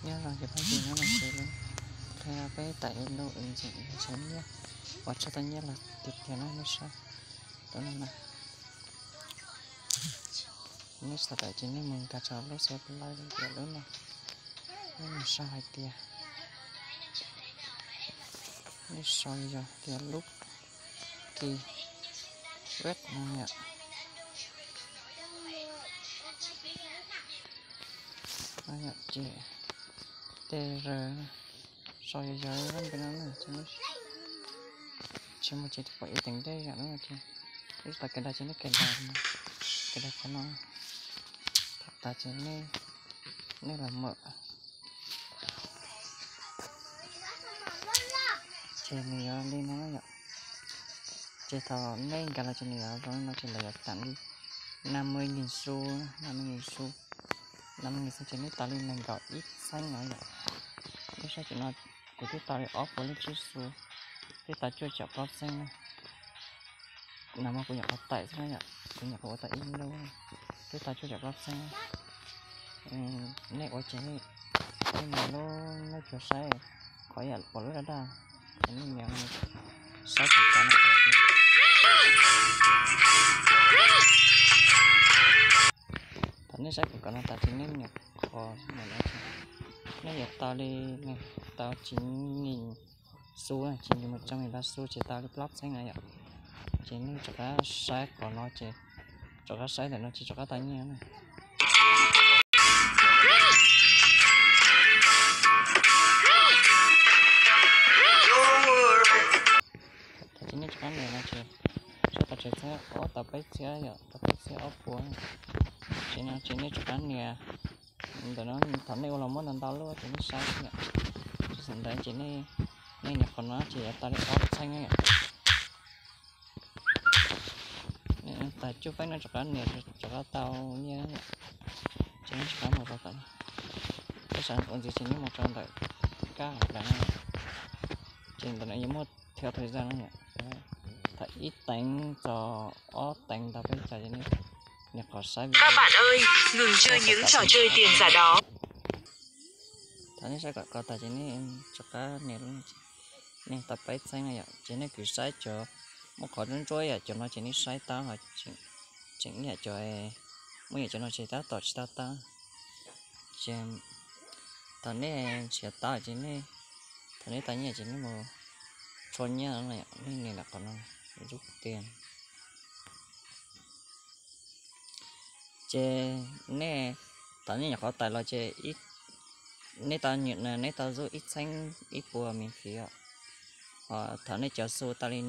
Nyob zoo cov phooj ywg, hnub no kuv qhia peb tawm ib lub ứng dụng tshawb nyiaj uas tshawb tau nyiaj los tiag tiag na, nej saib. Lub no na, nej sau tawm ces nej mus nkag rau lub xab laj, lub no, nej mus sau hais tias, nej sau yog tias lub ki web no yom. Ces T R, sau yog yog lub npe no na, tsis muaj ces pom ib teev dej yom, lub no ces ib tau kawg dag ces nej kawg dag, kawg dag qhov no, thaum tas ces nej los mawm. Ces nws yuav li no yom. Ces thaum nej nkag los ces nws yuav zoo li no ces lawv yuav tawm li năm mươi nghìn xu, năm mươi nghìn xu, năm mươi nghìn xu ces nej tau li nees nkaum ib txheeb no yom. Nej saib cov no, kuv twb tau li ob puas lub tsib xu, twb tau cuaj caum plaub txheeb na. Nag hmo kuv nyuam qhuav tawm xwb na yom, kuv nyuam qhuav ua tau ib lub, twb tau cuaj caum plaub txheeb. Nej ua ces nej mus lub nej cuag saib, qhov yam pom lub daj daj, ces nej nias saib quảng cáo no. Thaum nej saib quảng cáo no tas ces nej nias qhov no, nej yuav tau li, tau chín nghìn xu, chín nghìn một trăm mười ba xu ces tau li plaub txheeb na yom. Ces nej rov qab saib qhov no ces, rov qab saib ntawm no ces rov qab tau nyiaj na. Thaum ces nej rov qab nias no ces saib tau tsev txhiab ob, tau peb txhiab yom, tau peb txhiab ob puas. Ces no ces nej rov qab nias ntawm no, thaum nej ua los muab ntau ntau lub ces nej saib yom. Tsis xav ntawd ces nej nias qhov no ces yuav tau li ob txheeb yom. Tas cuaj feeb no rov qab nias, rov qab tau nyiaj. Ces nej rov qab mus rau tom, nej xav ua ntxiv ces nej mus rau ntawm kab hauv plawv no. Ces ntawm no yuav muaj theo thời gian no yom. Thaum ib teev txog ob teev tau peb caug ces nej nias qhov saib. Các bạn ơi, ngừng chơi những trò chơi tiền giả đó. Thaum nej saib quảng cáo tas ces nej rov qab nias, nej tau peb txheeb no yom. Ces nej kov saib cov muaj qhov ntsuab ntsuab yom, cov no ces nej saib tau ho tseem ib yam cov, muaj yam cov no ces tab tom tsis tau tau. Ces thaum nej nrhiav tau ces nej, thaum nej tau nyiaj ces nej mus rho nyiaj no, nej nias ntawm qhov no, rút tiền. Ces nej, thaum nej nyuam qhuav tawm los ces nej tau, nej tau rút ib txheeb ib puas miễn phí os. Thaum nej cov xu tau li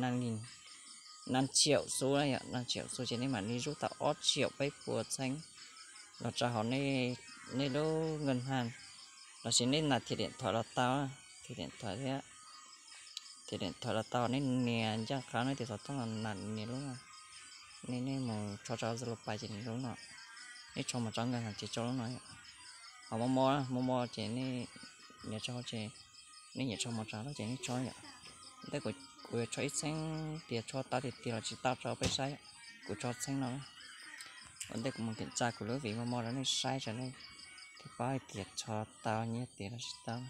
năm triệu xu na yom, năm triệu xu ces nej mam li rút tau ob triệu peb puas txheeb los rau hauv nej lub ngân hàng, lossis nej nạp thẻ điện thoại los tau, thẻ điện thoại thiab, thẻ điện thoại los tau, nej nias ncaj qha nej tus xov tooj los nạp nias lub no, nej, nej mus rho rau Zalo Pay ces nias lub no, nej rho mus rau ngân hàng ces rau lub no. Ho Momo, Momo ces nej nias rau ces, nej nyiam rho mus rau lawm ces nej rho yom. Ntej kuv, kuv yuav rho ib txheeb tias rho tau tiag tiag los tsis tau rau peb saib, kuv rho txheeb no. Ua ntej kuv mus kiểm tra kuv lub ví Momo rau nej saib rau nej thiaj paub hais tias rho tau nyiaj tiag los tsis tau.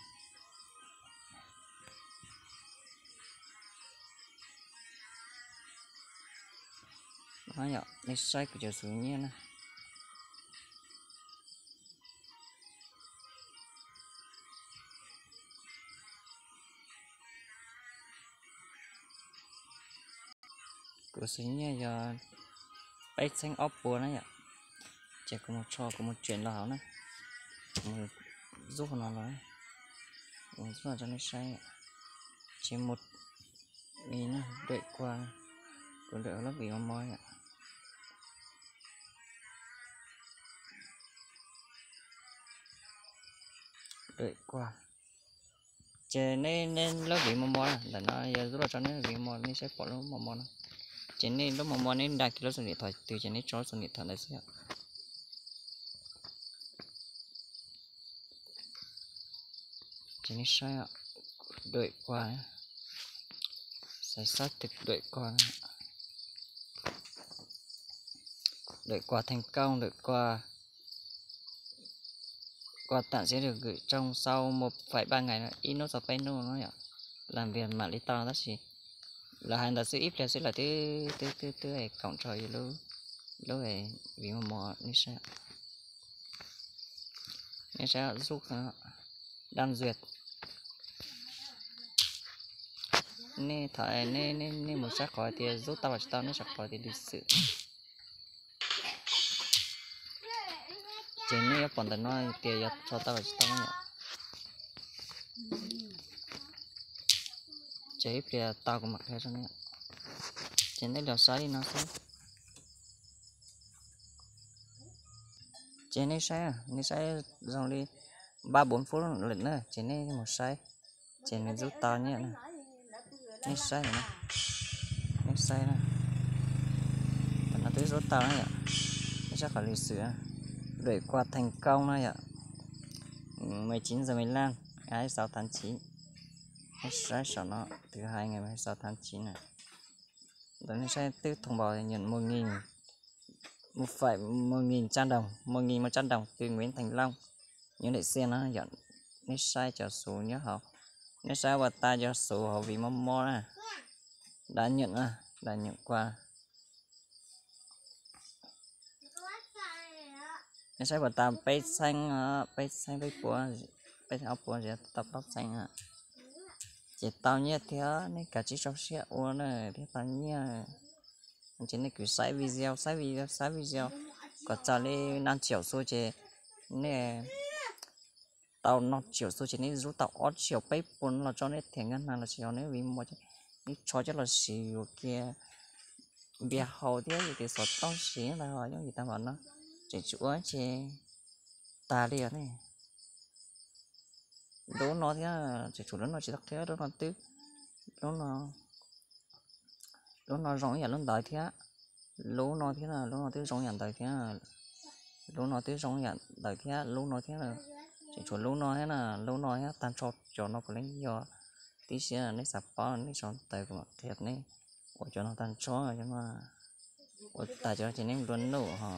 No yom, nej saib kuv cov xu nyiaj na. Kuv xu nyiaj yog peb txheeb ob puas na yom. Ces kuv mus rho, kuv mus chuyển los hauv na, kuv mus rub hauv no los, kuv mus rub los rau nej saib. Ces mus i na, đổi qua, kuv đổi lub ví Momo yom. Đổi qua. Ces nej, nej lub ví Momo ntawm no yog rub los rau nej ví Momo, nej saib pom lub Momo no. Ces nej lub Momo nej đăng ký lub số điện thoại twg ces nej tso lub số điện thoại ntawd xwb yom. Ces nej saib, đổi qua, saib xác thực đổi qua, đổi qua thành công, đổi qua, Ua tam sim no gửi trong sau một phẩy ba ngày no, ib hnub txog peb hnub no yom, làm việc mam li tau no tab sis lawv hais ntawd xwb ib pliag xwb lawv twb twb twb twb koom nrog yus lub lub vim mos mos nej saib, nej saib zub, đang duyệt. Nej thaum nej nej mus saib qhov tias zub tau los tsis tau nej saib qhov tias lịch sử. Ces nej yuav pom ntawm no tias yuav tso tau los tsis tau yom. Ces ib pliag tau kuv mam qhia rau nej. Ces nej los saib li no xwb. Ces nej saib, nej saib zoo li ba bốn phút lawm na ces nej mus saib, ces nws zub tau nyiaj na. Nej saib, nej saib na, tam no twb zub tau na yom. Nej saib qhov lịch sử, đuổi quà thành công no yom, mười chín giờ mười lăm, ngày hai mươi sáu tháng chín. Nej saib saum no, thứ hai ngày hai mươi sáu tháng chín na. Ntawd nej saib twb thông báo nhận một nghìn, một phẩy một nghìn trăm đồng, một nghìn một trăm đồng từ Nguyễn Thành Long, Nguyễn Đại Siên no yom. Nej saib cov xuv nyob hauv, nej saib ua tas cov xuv hauv vim mos mos na, đã nhận, đã nhận quà. Nej saib ua tas peb txheeb, peb txheeb peb puas, peb txheeb ob puas tsis tau plaub txheeb. Ces tau nyiaj thiab, nej kav tsij rau siab ua na thiaj tau nyiaj. Ces nej kwv saib video, saib video, saib video kom txog li năm triệu xu ces nej tau năm triệu xu ces nej zub tau ob triệu peb puas no los tso nej thẻ ngân hàng los sis yog nej vim mos mos ces nej tso coj los siv yuav kiag npias haus thiab yus tias xov tooj siv ntawd ho yooj yim tag npaum no. Tseem tshuav ua tsis tag li os ne. Lub no thiab, tseem tshuav lub no tsis tau qhia, lub no twb, lub no, lub no zoo ib yam lub ntawd thiab, lub no thiab, lub no twb zoo yam ntawd thiab, lub no twb zoo yam ntawd thiab, lub no thiab, tseem tshuav lub no thiab na, lub no thiab tag nrho cov no kuv yeej yog tib si, nej xav paub nej sau ntawv kuv mam qhia nej. Ua cov no tag nrho, ua tas cov no ces nej nplua nuj ho.